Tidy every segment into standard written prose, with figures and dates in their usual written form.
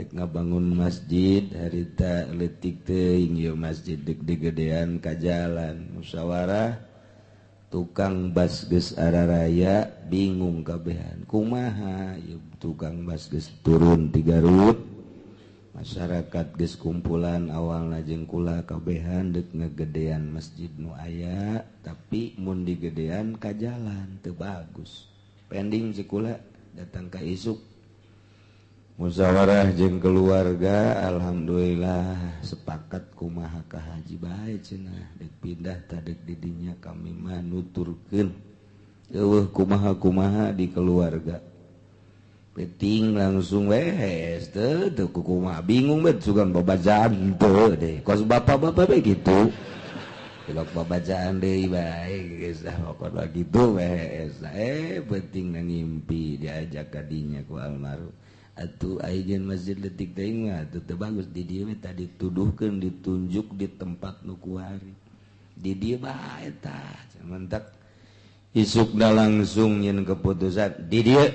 Dek ngabangun masjid harita leutik teuing ieu masjid dek digedean ka jalan musyawarah tukang bas geus araraya bingung kabehan kumaha ieu tukang bas geus turun ti Garut masyarakat geus kumpulan awalna jeung kula kabehan dek ngegedean masjid nu aya tapi mun digedean ka jalan teu bagus pending si kula datang ka isuk musyawarah jeung keluarga alhamdulillah sepakat kumaha ka haji bae cenah dek pindah tadek di dinya kami mah nuturkeun eueuh kumaha-kumaha di keluarga peting langsung wehes teu teu kumaha bingung bet sugan babajaan teu deh kos bapak-bapak bae kitu tilok babajaan deui bae geus dah pokona kitu wehes penting na ngimpi diajak ka dinya ku almarhum atuh ayeuna masjid leutik teuing mah atuh teu bagus di dieu we tadi tuduhkeun ditunjuk di tempat nu kuari di dieu bae tah mentak isukna langsung nyeun keputusan di dieu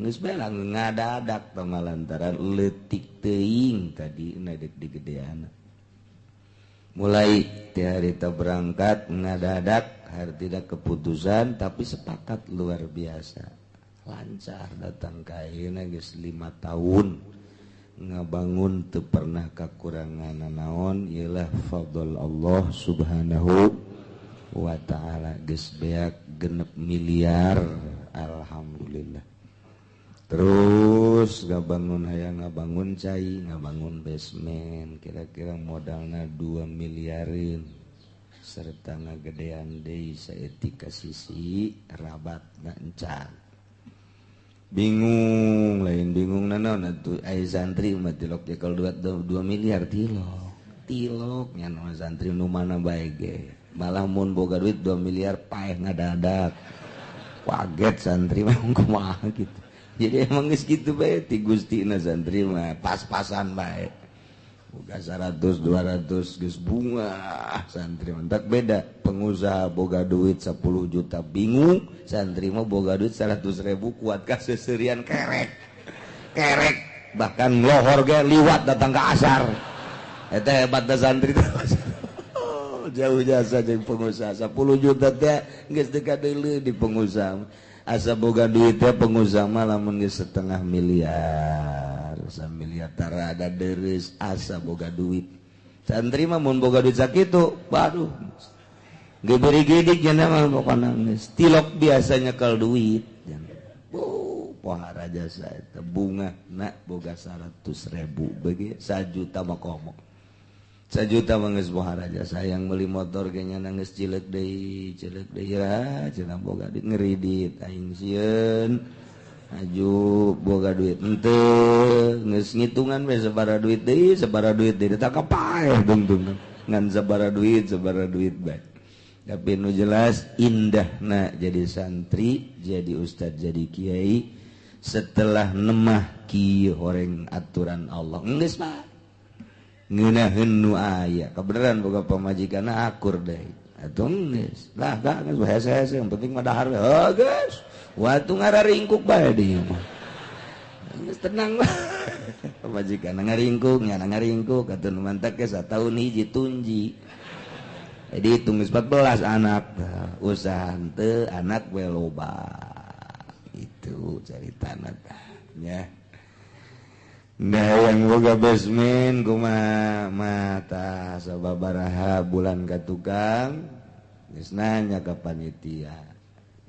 geus bae langsung ngadadak tah lantaran leutik teuing tadi na dek digedean mulai ti harita berangkat ngadadak hartina keputusan tapi sepakat luar biasa lancar datang ka ayeuna geus 5 tahun ngabangun teu pernah kakurangan naon ialah fadl Allah Subhanahu wa ta'ala geus beak 6 miliar alhamdulillah terus ngabangun hayang ngabangun cai ngabangun basement kira-kira modalna 2 miliarin serta ngagedean deui saeutik ka sisi rabatna encan bingung lain bingung nanaon atuh aya santri mah tilok nyekel 2 miliar tilok tilok nya nu santri nu mana bae ge malah mun boga duit 2 miliar paeh ngadadak kaget santri mah kumaha gitu jadi emang geus kitu bae ti gustina santri mah pas-pasan bae boga 100 200 geus bunga santri mah tak beda pengusaha boga duit 10 juta bingung santri mah boga duit 100 ribu kuat ka seserian kerek kerek bahkan lohor ge liwat datang ke asar eta hebat da santri jauh jasa jeung pengusaha 10 juta teh geus teu kadeuleu di pengusaha asa boga duit teh pengusaha mah lamun geus setengah miliar samiliar tara ada deres asa boga duit santri mah mun boga duit sakitu waduh geberi-gedik cenah mah pokona geus tilok biasa nyekel duit bu pohara jasa eta bunga na boga 100 ribu bagi 1 juta mah komo 1 juta mah geus pohara jasa yang meuli motor ge nya geus cileuk deui ra cenah boga duit ngeridit aing sieun aju boga duit henteu geus ngitungan we sabaraha duit deui tak kapaeh dungtung ngan sabaraha duit bae tapi nu jelas indahna jadi santri jadi ustad jadi kiai setelah nemah kieu horeng aturan Allah geus mah ngeunaheun nu aya kebenaran boga pamajikanna akur deui atuh geus lah geus hese-hese yang penting mah dahar we heuh geus waktu ngararingkuk bae di mah geus tenang lah pamajikanna ngaringkuk nyana ngaringkuk atuh nu mantak ge sataun hiji tunji jadi hitung 14 anak usaha henteu anak we loba itu caritana nya. Nah yang boga basement kumaha mata sababaraha bulan ka tukang geus nanya ka panitia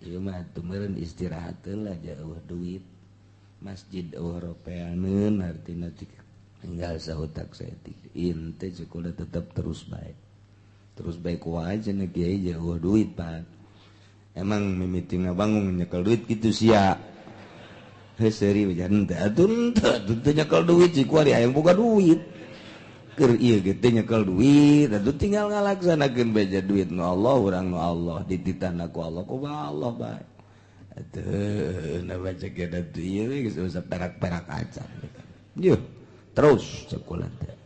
ieu mah atuh meureun istirahat heula jauh duit masjid eueuh ropeaneun artina tinggal sahutak saeutik inte sekolah tetap terus baik wae cenah kiai jauh duit pak emang mimiti ngabangun nyekel duit kitu sia heuh seuri hujan teh atuh teu nyekel duit si kuari hayang boga duit keur ieu ge teu nyekel duit atuh tinggal ngalaksanakeun beja duit nu Allah urang nu Allah dititahna ku Allah kumaha Allah bae atuh na baca ge atuh ieu geus usah perak-perak acan yuh terus sekolah teh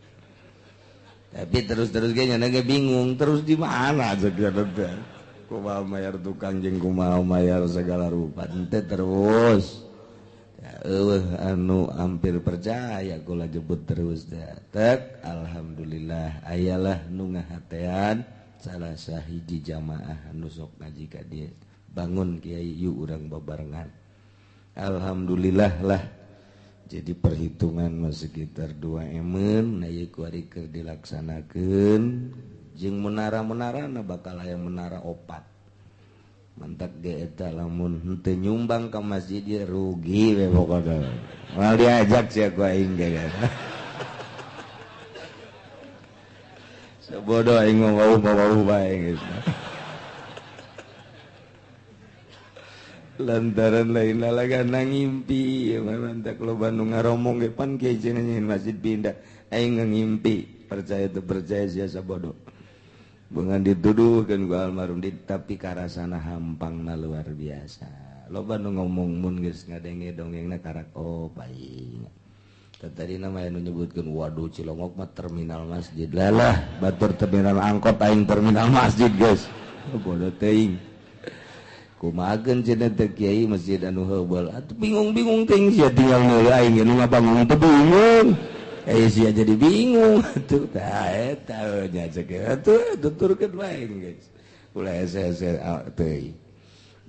tapi terus-terus ge nya ge bingung terus di mana sekolah teh kumaha mayar tukang jeung kumaha mayar segala rupa teh terus ya Eueuh anu hampir percaya kula jebut terus dah. Tek alhamdulillah ayalah nu ngahatean salah sahiji jamaah anu sok ngaji ka dieu. Bangun kiai yuk urang babarengan. Alhamdulillah lah. Jadi perhitungan mah sekitar 2 emen na ieu kuari keur dilaksanakeun jeung menara-menarana bakal aya menara 4. Mantak ge eta lamun henteu nyumbang ka masjid ieu rugi we pokona. Moal diajak sia ku aing ge. Sabodo aing mah wauh-wauh bae geus. Lantaran lain lalagan ngimpi ya mantak loba nu ngaromong ge pan kieu cenah nyeun masjid pindah aing ngimpi percaya teu percaya sia sabodo. Bungan dituduhkeun ku almarhum tapi karasana hampangna luar biasa. Loba nu ngomong mun geus ngadenge dongengna karak oh baik. Tadi nama anu nyebutkeun waduh Cilongok mah terminal masjid. Lah batur terminal angkot aing terminal masjid geus. Bodoh teuing. Kumahakeun cenah teh kiai masjid anu heubeul. Atuh bingung-bingung teuing sia tinggal meuli aing nu ngabangun teh bingung. Sia jadi bingung atuh tah eta nya cek atuh tuturkeun bae geus. Ulah hese-hese teuing.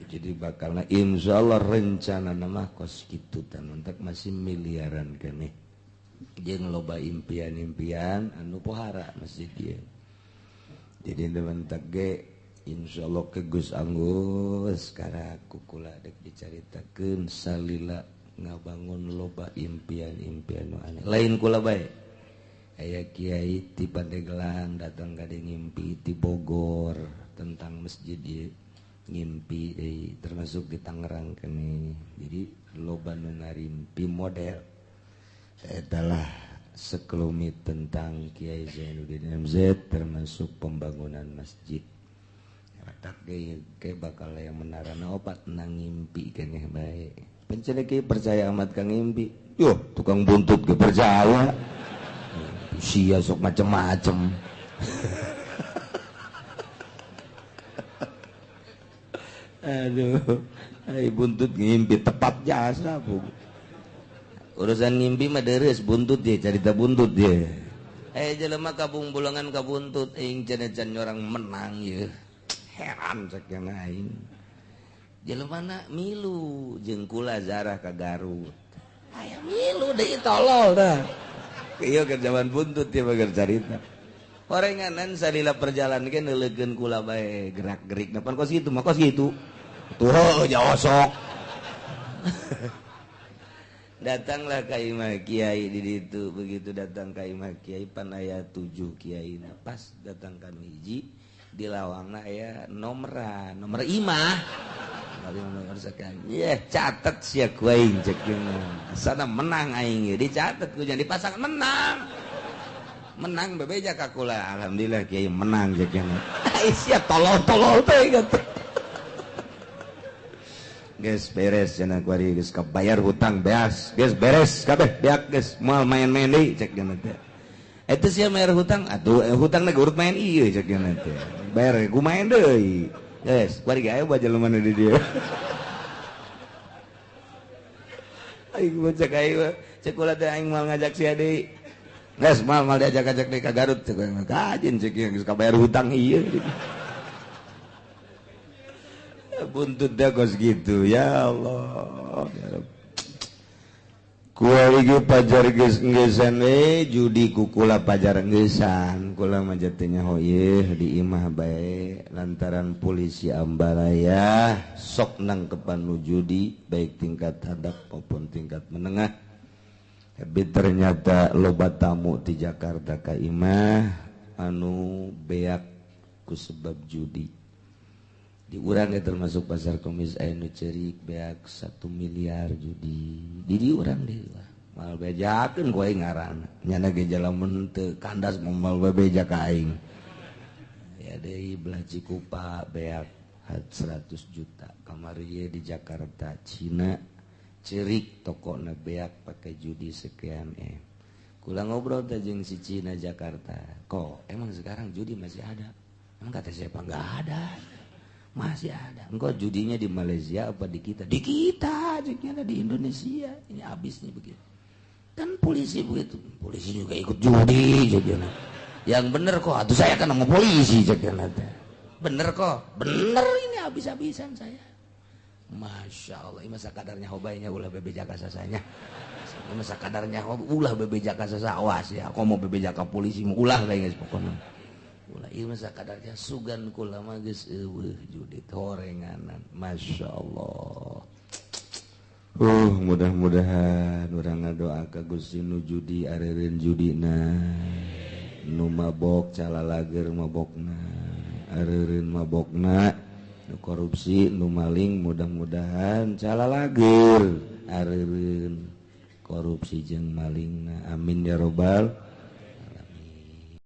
Jadi bakalna insyaallah rencana mah kos kitu tah mantak masih miliaran keneh. Jeung loba impian-impian anu pohara masjid ieu. Jadi mantak ge insyaallah ke Gus Anggus karaku kula dek dicaritakeun salila ngabangun loba impian-impian nu aneh. Lain kula bae. Aya kiai ti Pandeglang datang ka dieu ngimpi ti Bogor tentang masjid ieu. Ngimpi deui termasuk di Tangerang keneh. Jadi loba nu ngarimpi model. Eta lah sekelumit tentang Kiai Zainuddin MZ termasuk pembangunan masjid. Tak ge bakal yang menarana opat nang ngimpi keneh bae. Pencene ge percaya amat kang ngimpi. Yo, tukang buntut ge percaya. Sia sok macem-macem. Aduh, ai buntut ngimpi tepat jasa bu. Urusan ngimpi mah deres buntut dia, carita buntut dia. Jelema kabung bulangan ka buntut aing cenah can orang menang ye. Heran cek yang lain. Jelema na milu jeung kula zarah ka Garut. Aya milu deui tolol dah. Ieu keur zaman buntut ieu mah keur carita. Horenganan salila perjalanan ge neuleukeun kula bae gerak-gerik pan kos kitu mah kos kitu. Tuh jauh sok. Datanglah ka imah kiai di ditu, begitu datang ka imah kiai pan aya 7 kiai na pas datang ka nu hiji di lawangna aya nomeran, nomor imah. Nomor sekian. Yeh, catet sia ku aing cek sana menang aing ye dicatet ku jangan dipasang menang. Menang bebeja ka kula. Alhamdulillah kiai menang cek ai sia tolol-tolol teh gitu. Geus beres cenah ku ari geus kabayar hutang beas. Geus beres kabeh beak geus moal main-main deui cek teh. Eta sia bayar hutang atuh hutangna ge urut main ieu cek teh. Bayar ku main deui. Geus kuari ge aya bajelema di dieu. Aing mah cek aing cek kula teh aing moal ngajak sia deui. Geus moal moal diajak-ajak deui ka Garut cek aing mah kajin cek geus kabayar hutang ieu. Buntut dah kos gitu ya Allah ya Rabb. Kuari ge pajar geus ngeusan we judi ku kula pajar ngeusan kula mah jatuhnya hoyeuh di imah bae lantaran polisi Ambalaya sok nangkepan nu judi baik tingkat hadap maupun tingkat menengah. Tapi ternyata loba tamu di Jakarta ka imah anu beak ku sebab judi. Di urang ge termasuk pasar Kemis aya nu ceurik beak 1 miliar judi. Di urang deui lah. Moal bejakeun ku aing ngaranna. Nyana ge jalamun teu kandas moal bebeja ka aing. Ya deui belah Cikupa beak 100 juta. Kamari ye di Jakarta Cina ceurik tokona beak pake judi sekian M. Kula ngobrol teh jeung si Cina Jakarta. Kok emang sekarang judi masih ada? Emang kata siapa enggak ada? Masih ada. Engkau judinya di Malaysia apa di kita? Di kita, judinya di Indonesia. Ini habis nih begitu. Kan polisi begitu. Polisi juga ikut judi judinya. Yang bener kok, atau saya kan sama polisi judinya. Bener kok, bener ini habis-habisan saya. Masya Allah, ini masa kadarnya hobainya ulah bebeja kasasanya. Ini masa kadarnya ulah bebeja kasasa, awas ya. Aku mau bebeja ka polisi, ulah guys pokoknya. Ulah ieu masa kadarnya sugan kula mah geus eueuh judi horenganan. Masya Allah. Mudah-mudahan urang ngadoa ka Gusti nu judi areureun judina. Nu mabok calalager mabokna, areureun mabokna. Nu korupsi, nu maling mudah-mudahan calalager areureun korupsi jeung malingna. Amin ya robbal.